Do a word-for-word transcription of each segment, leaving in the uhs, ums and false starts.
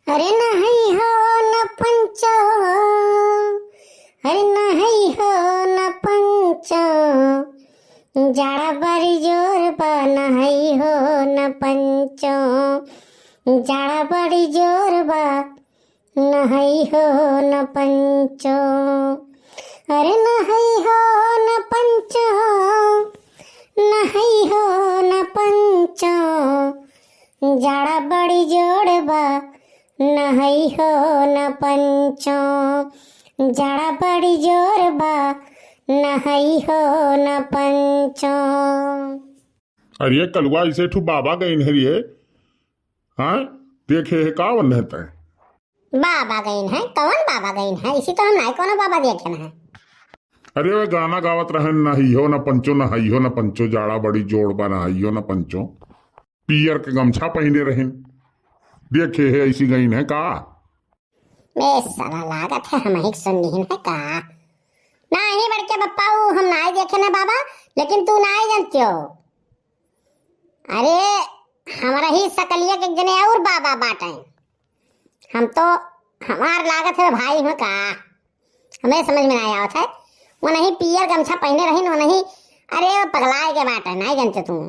अरे नहई हो न पंचो, अरे नहई हो न पंचो, जाड़ा बड़ी जोर बा, नहई हो न पंचो, जाड़ा बड़ी जोर बा, नहई हो न पंचो। अरे नहई हो न पंचो, नहई हो न पंचो, जाड़ा बड़ी जोर बा, नहई हो न पंचो, जाड़ा बड़ी जोर बा, नहई हो न पंचो। अरे कलुआ, इसे ठू बाबा गइन है रे। हाँ, देखे है का वन्ने तय? बाबा गइन है? कौन बाबा गइन है? इसी तो हम नाई कोनो बाबा देखे ना है। अरे वे गाना गावत रहन, नहई हो न पंचो, नहई हो न पंचो, जाड़ा बड़ी जोर बा, नहई हो न पंचो। पियर के गमछा पहिने रहिन। देखे है ऐसी गइन है का? बे साला, लागत है हमही के सुनलिहिन है का? नाही बड़के बप्पा, ऊ हम नाही देखे ना बाबा, लेकिन तू नाही जानतियो। अरे, हमरा ही सकलिया के एक जने और बाबा बाटे। हम तो, हमार लागत है भाई हुए का? हमें समझ में नाही आवत है। वो नहीं पियर गमछा पहिने रहिन, वो नहीं, अरे वो पगलाए के बाटे, नाही जानते तू।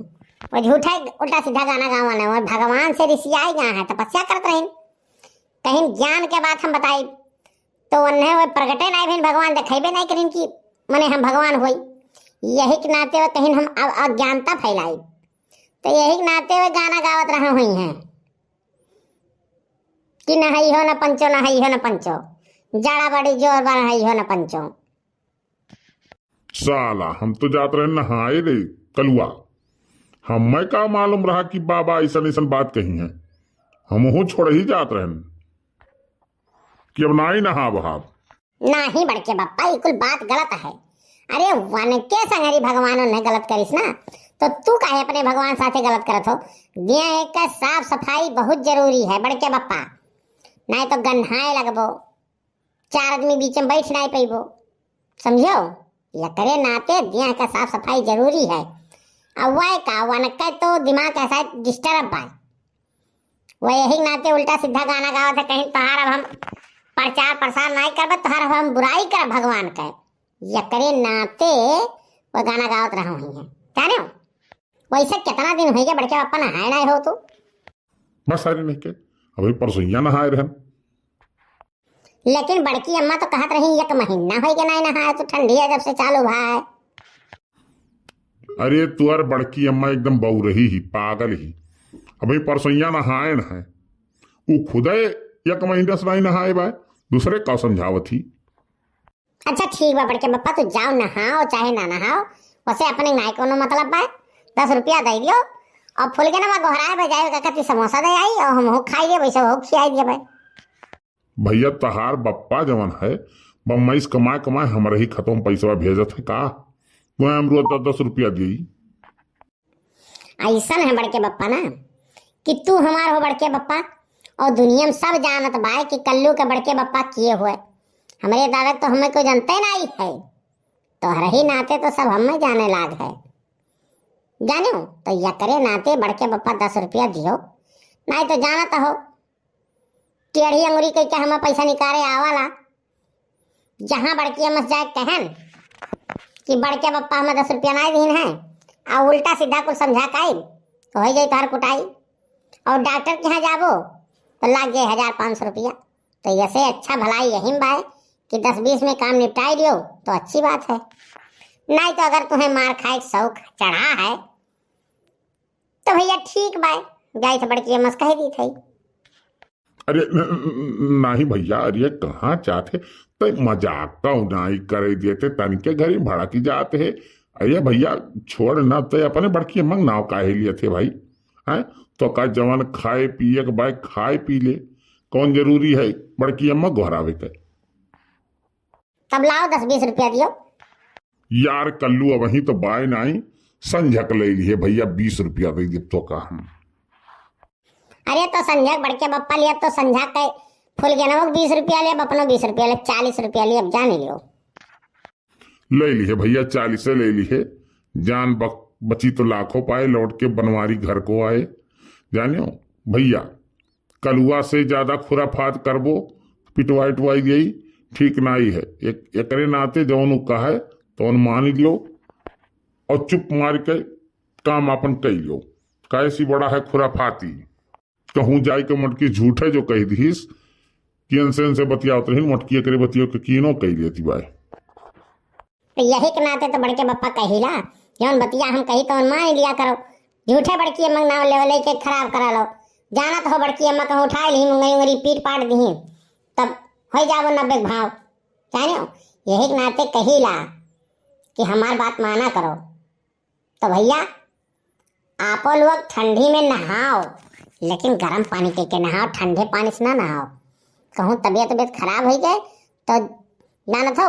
वो झूठा उल्टा सीधा गाना गावन है, वो भगवान से रिसियाई गा है, तपस्या करत रहिन। कहिन ज्ञान के बात हम बताई, तो उन्हें वो प्रगटे नाही भइन, भगवान देखेबे नाही करिन कि मने हम भगवान होई। यही के नाते वो कहिन हम अ-, अज्ञानता फैलाई। तो यही के नाते वो गाना गावत रहा हुई हैं कि नहई हो न पंचो, नहई हो न पंचो, जाड़ा बड़ी जोर बा, नहई हो न पंचो। साला, हम तो जात रहन नहाए रे कलुआ। हमें का मालूम रहा कि बाबा ऐसन ऐसन बात कही हैं। हमहू छोड़ ही जात रहन कि अब नाही नहाब हाब। नाही बड़के बप्पा, ई कुल बात गलत है। अरे वन के संगरी भगवान उन्हें गलत करिस ना, तो तू काहे अपने भगवान साथे गलत करत हो? देह के साफ सफाई बहुत जरूरी है बड़के बप्पा, नाही तो गन्हाए लगबो। चार आदमी बीच में बैठ नाही पइबो, समझो? एकरे नाते देह का साफ सफाई जरूरी है। अब वह का, वनके तो दिमाग का शायद disturb बा। वह यही नाते उल्टा सीधा गाना गावत है, कहिन तोहार अब हम प्रचार प्रसार नाही करबे, तोहार अब हम बुराई करब भगवान के। एकरे नाते वह गाना गावत रहा हुई है, जाने हो? वैसे कितना दिन होइ गया बड़के बप्पा नहाए नाही हो तू? बस सारी नहीं के, अभी परसोइया नहाए रहन। लेकिन बड़की अम्मा तो कहत रही, एक महीना होइ गया नाही नहाए, तो ठंडी है जब से चालू भा है। अरे तुअर बड़की अम्मा एकदम बौरही ही, पागल ही। अभी परसोइया नहाए न है, उ खुदे एक महीना से नाही नहाए बा, दूसरे का समझावत ही। अच्छा ठीक बा बड़के बप्पा, तू जाओ नहाओ चाहे ना नहाओ, वसे अपने नाही कोनो मतलब बा। दस रुपया दे दियो और फुलगेनवा गोहराए बजाए का कति समोसा दे आई और हम हो खाई ले, वैसे हो खियाई दिए भाई। भैया तहार बप्पा जवन है, बम्मई से कमाए कमाए हमरे ही खतवा में पैसवा भेजत है का? वह हम रोज दस दस रुपया दी। ऐसन है बड़के बप्पा ना कि तू हमार हो बड़के बप्पा, और दुनिया में सब जानत बाय कि कल्लू के बड़के बप्पा किए हुए। हमरे दादा तो हमें कोई जानते नाही है, तोहरे ही नाते तो सब हमें जाने लाग है। जाने हो, तो यकरे नाते बड़के बप्पा दस रुपया दियो, नाही तो जानत हो टेढ़ी अंगुरी कह के हमें पैसा निकाले आवाला। जहाँ बड़की अम्मा से जाए कहन कि बड़के बप्पा हमें दस रुपया नाही दीन है, आ उल्टा सीधा कुछ समझा के आई, तो हो जाई तोहर कुटाई। और डॉक्टर के यहाँ जाबो तो लाग जाए हजार पाँच सौ रुपया। तो ऐसे अच्छा भलाई यही में बाय कि दस बीस में काम निपटाई दियो तो अच्छी बात है, नाही तो अगर तुम्हें मार खाए के शौक चढ़ा है तो भैया ठीक बाय, जाई थे बड़की अम्मा से कह दी थे। अरे न-, न-, नाही भैया, अरे कहाँ जात है? तय मजाक तो नाही करे देते, तनिके घरी भड़क जात है। अरे भैया छोड़ ना, तय अपने बड़की अम्मा के नाव काहे लिए थे भाई? हैं? तो का जवन खाए पिए के बाय खाए पी ले, कौन जरूरी है बड़की अम्मा गोहरावे के? तब लाओ दस बीस रुपया दियो। यार कल्लू अबहीं तो बाय नाही, संझक ले लिए भैया, बीस रुपया दे दिए तो का हम। अरे तो संझक बड़के बप्पा लिए, अब तो संझक के फुलगेनवा के बीस रुपया लिए, अब अपनो बीस रुपया लिए, चालीस रुपया लिए, अब जाने लियो। ले लिए भैया, चालीस ले लिए, जान बक-, बची तो लाखों पाए, लौट के बनवारी घर को आए। जानियो भैया, कलुआ से ज्यादा खुराफात करबो, पिटवाई उटवाई दियई, ठीक नाई है। एक, एकरे नाते जौन उ कहे, तौन मान लियो और चुप मार के काम आपन कई लियो। कैसी बड़ा है खुराफाती। कहूँ जाए के मोटकी झूठे जो कह दिहिस कि इनसे, इनसे बतियावत रही, मोटकी एकरे बतियो के कीनो कई लेती बाय। तो यही के नाते तो बड़के बप्पा कहिला, जौन बतिया हम कही तौन मान लिया करो। झूठे बड़की अम्मा के नाव लेवे लेके खराब करा लो। जानत हो बड़की अम्मा कहूँ उठाए ली, मुंगरी उंगरी पीट पाट दिही, तब हो जाबो नब्बे के भाव। जाने हो, यही के नाते कहिला कि हमार बात माना करो। तो भैया, आपो लोग ठंडी में नहाओ, लेकिन गरम पानी के, के नहाओ, ठंडे पानी से ना नहाओ। कहूँ तबीयत, तबीयत खराब हो गए तो जानत हो।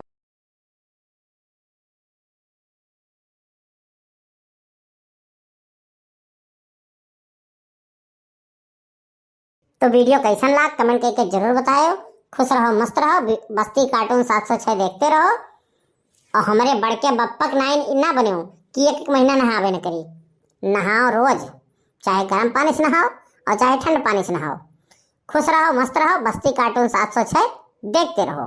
तो वीडियो कैसन लाग, कमेंट करके जरूर बतायो। खुश रहो, मस्त रहो, बि-, बस्ती कार्टून सात सौ छह देखते रहो। और हमारे बड़के बप्पक नाइन ना बने हो कि एक एक महीना नहावे न करी। नहाओ रोज, चाहे गर्म पानी से नहाओ और चाहे ठंड पानी से नहाओ। खुश रहो, मस्त रहो, बस्ती कार्टून सात सौ छह देखते रहो।